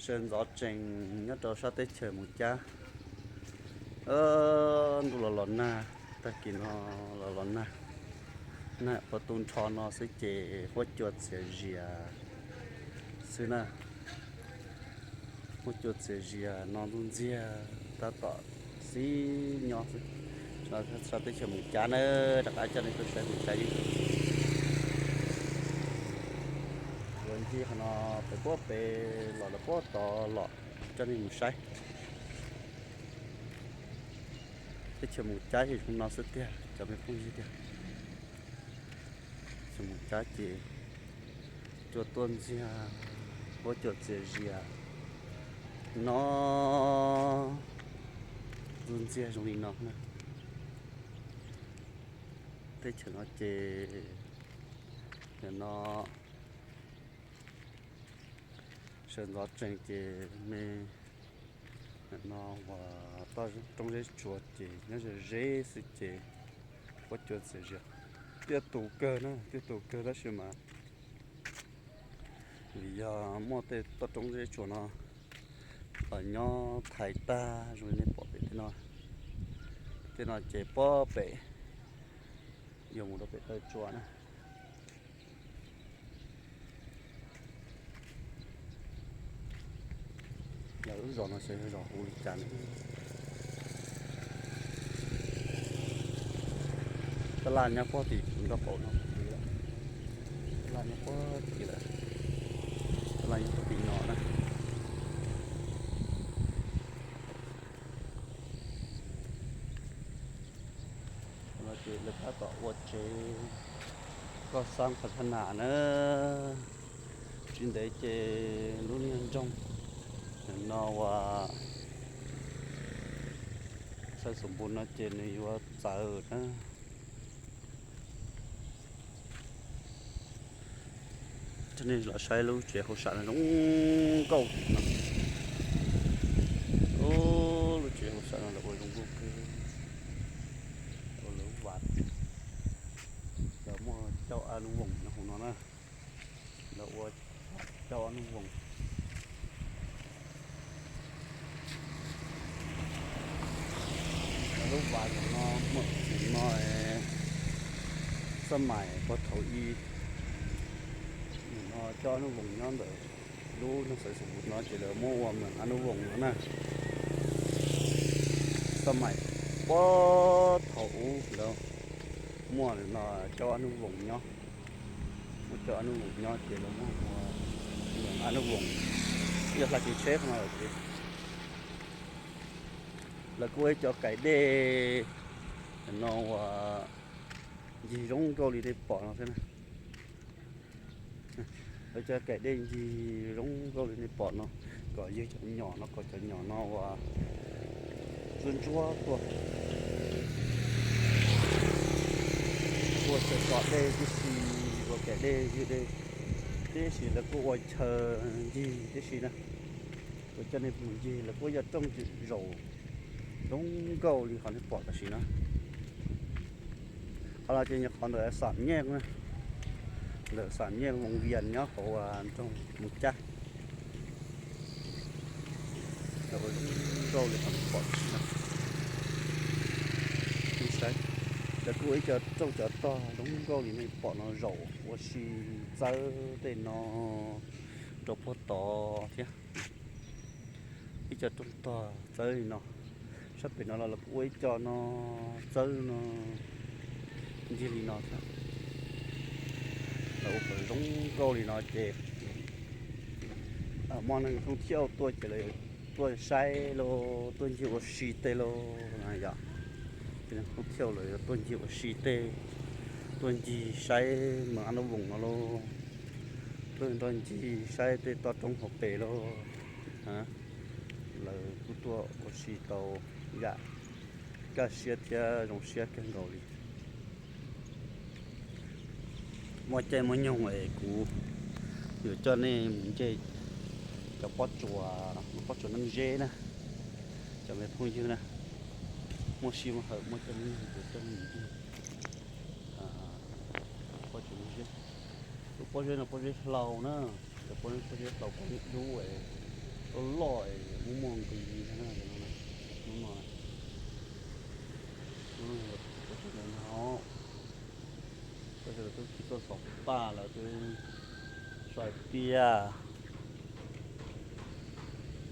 Sawv ntxov tsees nyob rau sab teb chaws Moos Cab, ntuj los los nag, tag kis no los los nag, nag puag tu nrho no xwb ces huab cua txias zias xwb na. Huab cua txias zias no ntxuj ntxiag tab tom xib nyob xwb. Sab teb chaws Moos Cab na, rov qab coj nej tuaj saib Moos Cab ib zaug. Yuav ncig qhov no pem puag pem los lawm puag tod los coj nej mus saib. Teb chaws Moos Cab ces zoo no xwb tiag cov me phooj ywg tiag. Teb chaws Moos Cab ces cua tuaj ntxiag, huab cua txias zias no, ntxuj ntxiag zoo li no na. Teb chaws no ces nim no sawv ntxov tsees ces me nim no uas toj roob zeb tsua ces nyob ze zeb xwb ces huab cua txias zias. Tiaj tus kawg na, tiaj tus kawg tab sis mas vim yog muaj tej toj roob zeb tsua no los nyob thaiv tag zoo li nej pom pem tej no. Tej no ces puag pem yuav mus rau pem taw tsua na. Yog lub zos no xyov yog zos hu li cas ne. Tab laj nyob puag tim nraub qaum no, tab laj nyob puag tim lawm, tab laj nyob puag tim no na. No ces lawv tab tom ua tsev koj xab qhov thab nas na. Tsis ntev ces lub niag nroog no uas Xais Xus Npus no ces nws yuav txawv na. Coj nej los saib lub tsev hauj sam no zoo nkauj no. Lub tsev hauj sam no lawv ua zoo nkauj kawg. Ua lub vas, lawv muaj cauj ab nub voos nyob hauv no na. Lawv ua cauj ab nub voos. Lub vas no muaj no, xab mais puag thaum ub no cauj ab nub voos nyob ntawm lub nroog Xais Xus Npus no ces lawv muab ua meem ab nub voos no na. Xab mais puag thaum ub lawv muaj no cauj ab nub voos nyob, muaj cauj ab nub voos nyob ces lawv muab ua meem ab nub voos, yog hla kev tsheb qhov no lawm ces lawv kuj ua ib co kais dej no uas ncig zoo nkauj li nej pom no thiab na. Lawv cov kais dej ncig zoo nkauj li nej pom no, kom yug cov nyom no, kom cov nyom no uas ntsuab ntsuab tuaj, ua chaw tso dej tib si, ua kais dej ywg dej tib si, lawv kuj ua chaw ncig tib si na. Ua coj nej mus ncig lawv kuj yog rooj zaum zoo nkauj li qhov nej pom tam sim no. Qhov no ces yog qhov ntawm Xam Nyej, ntawm Xam Nyej Voos Vias nyob hauv nroog Moos Cab. Lawv ua zoo nkauj li qhov nej pom tam sim no. Saib, lawv kuj ua ib co rooj cov tog zoo nkauj li nej pom no zaum ua si txawb tej no rau puag tod thiab. Ib co rooj tog txawb li no, sab pem no los lawv kuj ua ib co no txawb no ncig li no thiab. Lawv ua kom zoo nkauj li no ces muaj neeg thoob thiab tuaj ces lawv tuaj saib lauj, tuaj ncig ua si tej lauj na yom. Ces neeg thoob thiab lawv tuaj ncig ua si tej, tuaj ncig saib meem ab nub voos no lauj, tuaj nrog ncig saib tej toj roob hauv pes lauj. Lawv kuj tuaj ua si tau yam kaj siab thiab zoo siab kawg nkaus li. Muaj caij muaj nyoog es kuv yuav coj nej mus ncig cov pob tsuas, pob tsuas Neej Zeb na, cov me phooj ywg na. Muaj sij muaj hawm muaj caij muaj nyoog kuv coj nej mus ncig pob tsuas Neej Zeb. Lub pob zeb no pob zeb hlau na, cov pob zeb hlau pob zeb dub es Loj loj es muaj muaj nqis li ntag na, cov no na. Lub no, lub no, cov sawv daws no, cov sawv daws twb khi tuaj xov paj lawm twb, xav tias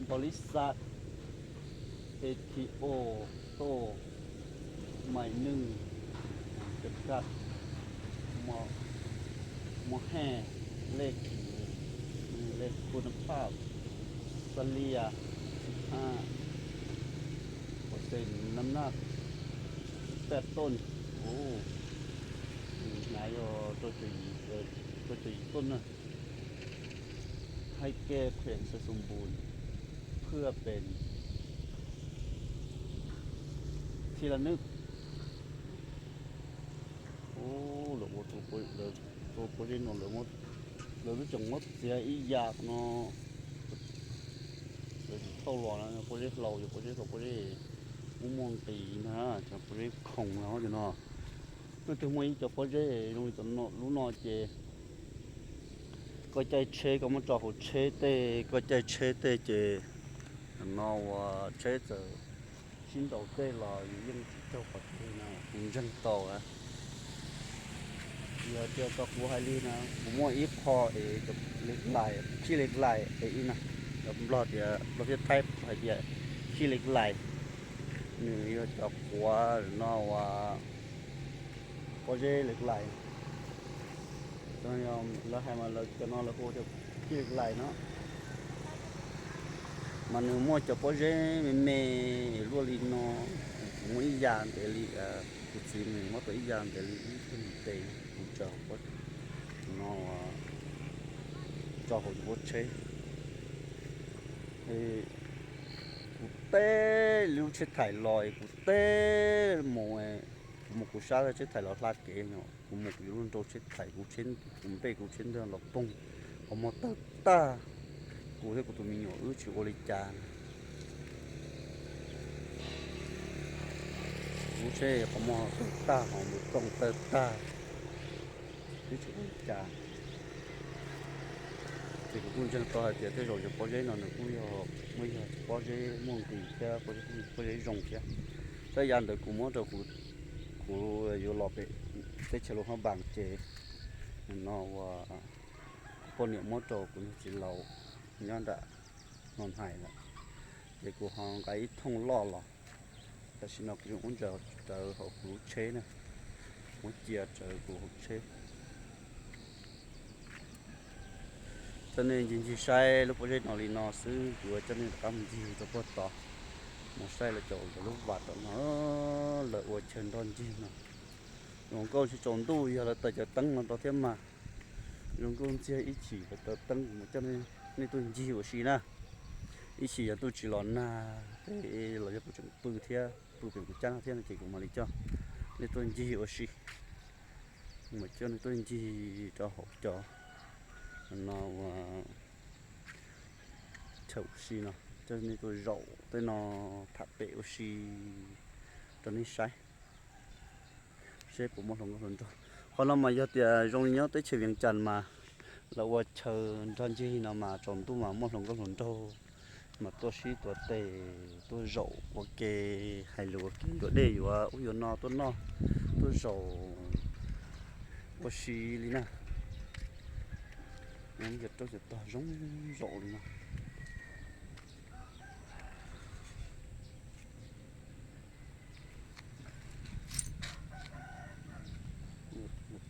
npau li xav, A T O, tuaj mais neeg, cov kaj, mos hej, lej, lej khu na phaj, xa lias, xib phaj, pos xes nam naj, paj tooj, u, hnav yog rau caum yim tooj na. Haib kej qhuem xav xoo npus, phwaj pem thi la nwb. U, lawv ua tus pob zeb no, lawv twb tseem muab txiav ib yam no, lawv tsis thauj los na, pob zeb hlau, yog pob zeb hlau, pob zeb muaj muaj nqis na, cov pob zeb khoom no cov no. Leej twg muaj ib cov pob zeb zoo li cov lub no ces koj caij tsheb koj muab tso hauv tsheb tej, koj caij tsheb tej ces no uas tsheb txawm sib nraus tej los yus yeej tsis raug qhov twg no, kuv ntseeg tau. Yog tias tau kuv hais li na, kuv muaj ib qho es li lais, khij li lais es ib na, cov nplog tias, nplog thiab thaib hais tias khij li lais, nws yog cov quav no uas pob zeb li lais. Lawv hais mas lawv cov no lawv hu khij li lais no. Mas nws muaj cov pob zeb me me luaj li no, kuv muaj ib yam ntev li, kuv txiv nws muab tau ib yam ntev li ib tug ntev, kuv tso no, tso hauv kuv lub tsheb. Kuv teb lub tsheb thaim los, kuv teb mus, kuv mus kuv sab tsheb thaim los hla kev, kuv mus kuv yuav lub nrau tsheb thaim, kuv, kuv npej kuv tsheb ntag los poog, qhov muag tawg tag. Kuv thiab kuv tus me nyuam wb tsis ua li cas. Kuv tsheb qhov muag tawg tag, qhov npus tooj tawg tag, wb tsis ua li cas. Ces kuv kuj ntseeg tau hais tias tej zaum cov pob zeb no nws kuj yog, muaj yog pob zeb muaj nqis thiab pob zeb zoo thiab. Tab yav ntawd kuv muab rau kuv, kuv yuav los pem teb chaws Luas Phab Npas ces no uas kuv poj niam muab rau kuv niag txiv laus nyob nram Noo Hais lawm, ces kuv ho nqa ib thooj loj los. Tam sim no kuv yeej ua ntsaws rawv hauv kuv lub tsheb na, muab cia rawv kuv hauv tsheb. Coj nej ncig ncig saib lub pob zeb no li no xwb, kuv yuav coj nej rov qab mus ncig rau puag tod, mus saib lawv cov, lawv lub vas tom no, lawv ua chaw nrog ncig no. Zoo nkauj tsis tsaus ntuj yog lawv taws cov teeb no rau thiab mas. Zoo nkauj ntxiag ib chim lawv taws teeb, kuv mam coj nej tuaj ncig ua si na. Ib chim yog ntuj tsis los nag tej los yog kuv tseem pw thiab, pw pem kuv cab no thiab no ces kuv mam li coj nej tuaj ncig ua si. Kuv mam coj nej tuaj ncig rau hauv cov no ua chaw ua si no, coj nej tuaj zaum tej no tham pem ua si rau nej saib, seb puas muaj hluas nkauj hluas nraug. Qhov no mas yog tias zoo li nyob teb chaws Vias Cas mas lawv ua chaw nrog ncig no mas tsaus ntuj mas muaj hluas nkauj hluas nraug mas tuaj sib tuav tes, tuaj zaum ua ke, hais lus ua ke, yuav dej yuav ub yuav no tuaj noj, tuaj zaum ua si li na. Cov roob cov tog zoo zaum li no.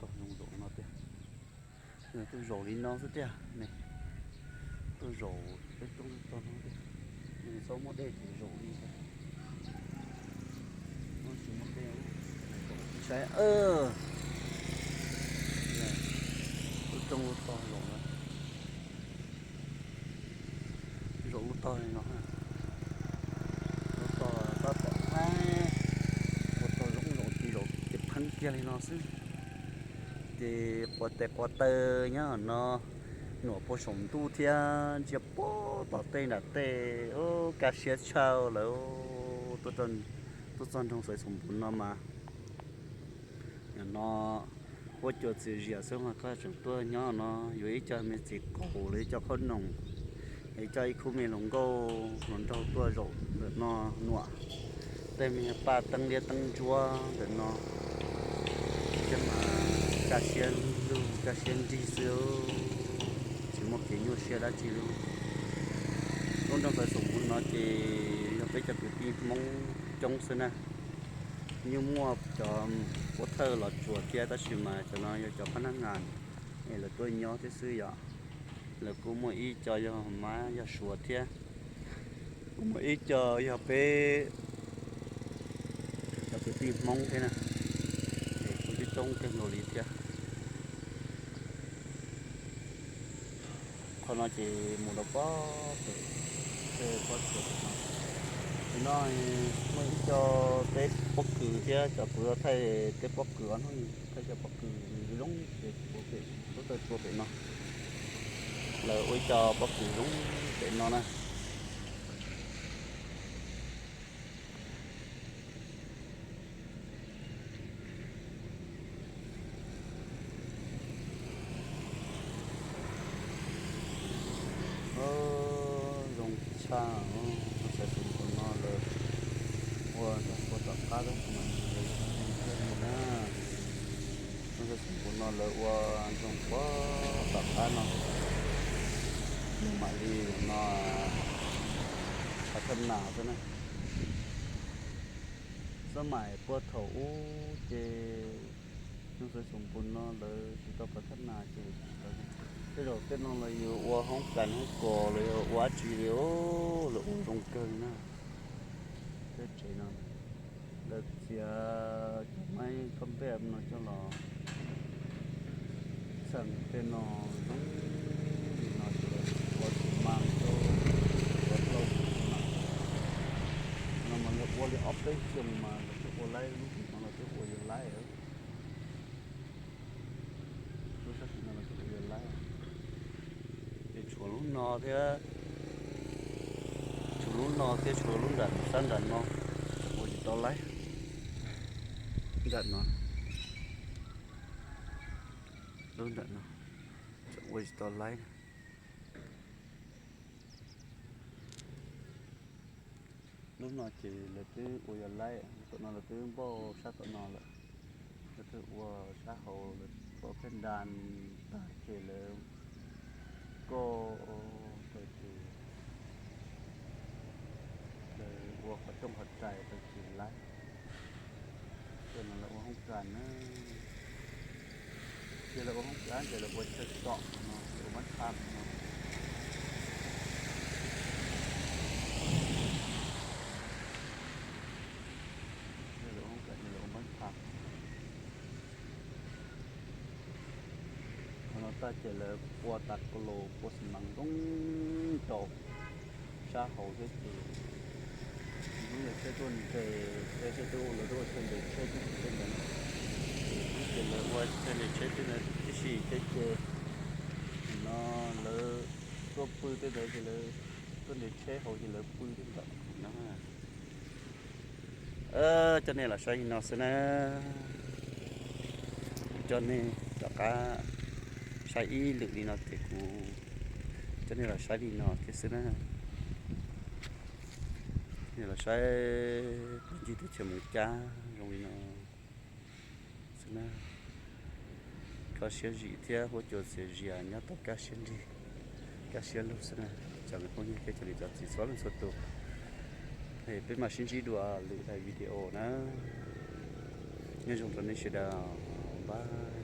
Tog zoo zaum no tiag. Tuaj zaum li no xwb tiag ne. Tuaj zaum peb roob tog no tiag. Txhob muaj dej ces zaum li ntag. Tsis muaj dej, saib, lub roob lub tog zaum na. Zaum lub tog li no, lub tog tab tom haib, ua tog zoo zaum ces zaum ces pheeb kiag li no xwb. Ces quav tes quav taw nyob no, nuam puag saum ntuj thiab ntsia puag tom tej nram tej, kaj siab tshaj lawm. Tuaj txog nroog Xaiv Xoom Npus no mas, no huab cua txias zias xwb mas koj tseem tuaj nyob no, yuav ib co me txiv qaub los ib co qhaub noom, Coj ib khub me hluas nkauj hluas nraug tuaj zaum ntawm no nuam, tej me paj teeb liab teeb ntsuab ntawm no, thiab mas kaj siab lug kaj siab nrig xwb, tsis muaj kev nyuaj siab dab tsi li. Lub nroog Xaiv Xoom Npum no ces yog peb cov kwv tij Hmoob coob xwb na. Yeej muaj cov pov thawj los tsuas thiab tab sis mas cov no yog cov phab nab nas es lawv tuaj nyob thiab xwb yom. Lawv kuj muaj ib co yog Mab yog Suav thiab, kuj muaj ib co yog peb cov kwv tij Hmoob thiab na, es kuj coob coob kawg nkaus li thiab. Qhov no ces mus rau pob pem tej pob tsuas no. Tim no muaj ib co teb pob kws thiab cov kuv thaij teb pob kws ob hnub thaij cov pob kws zoo ces kuv pem lub taw tsua pem no. Lawv ua ib co pob kws zoo pem no na. Zoo tshaj, Xaiv Xoom Npum no lawv ua nrog puag tom qab tab sis mas zoo kawg li na. Xaiv Xoom Npum no lawv ua nrog puag tom qab no, nws mam li no phav thaj nas xwb na. Xab maim puag thaum ub ces nroog Xaiv Xoom Npum no lawv tsis tau phav thaj nas ces tej zaum tej no los yus ua hoob kas hoob kos los yog ua dab tsi li, lawv ua zoo kawg li na. Tej tsev no lawv txiav cov maib koj npej no coj los txheem tej no zoo li no ces lawv ua tus mas rau ua rau no mas lawv ua li ob peb xyoos mas lawv twb ua laib, lub tim no lawv twb ua yuav laib. Lub sab tim no lawv twb ua yuav laib, ces tshuav lub no thiab, tshuav lub no thiab tshuav lub nram sab nram no tseem ua tsis tau laib. Nram no, lub nram no tseem ua tsis tau laib. Lub no ces lawv twb ua yuav laib, tom no lawv twb npauj sab tom no lawm. Lawv twb ua sab hauv lawm, ua pheej nra tag ces lawv koj rau ces lawv ua qhov rooj qhov rais rau ces laib. Tej no lawv ua hoob kas na, ces lawv ua hoob kas ces lawv ua chaw tom no, lawv ua mab tham no. Lawv ua hoob kas ces lawv ua mab tham. Qhov no tag ces lawv pua tas ko los pua xi mas ntoob rau sab hauv thiab ces hnub yog tsheb tuaj nres tsheb, tsheb tuaj lawv tuaj ua chaw nres tsheb tib si tej ntawd, ces lawv ua chaw nres tsheb tej ntawd tib si thiab ces no lawv tuaj pw tej ntawd ces lawv tuaj nres tsheb hauv ces lawv pw tej ntawd na. Coj nej los saib li no xwb na. Kuv coj nej rov qab saib ib lwm li no ces kuv coj nej los saib li no thiab xwb na. Nej los saib peb ncig teb chaws Moos Cab zoo li no xwb na. Kho siab zim thiab huab cua txias zias nyob tau kaj siab nrig, kaj siab lug xwb na. Cov me phooj ywg thiab cov niam cov txiv txhua leej txhua tus, peb mam sib ntsib dua lwm daim video na. Nyob zoo rau nej sawv daws, bye.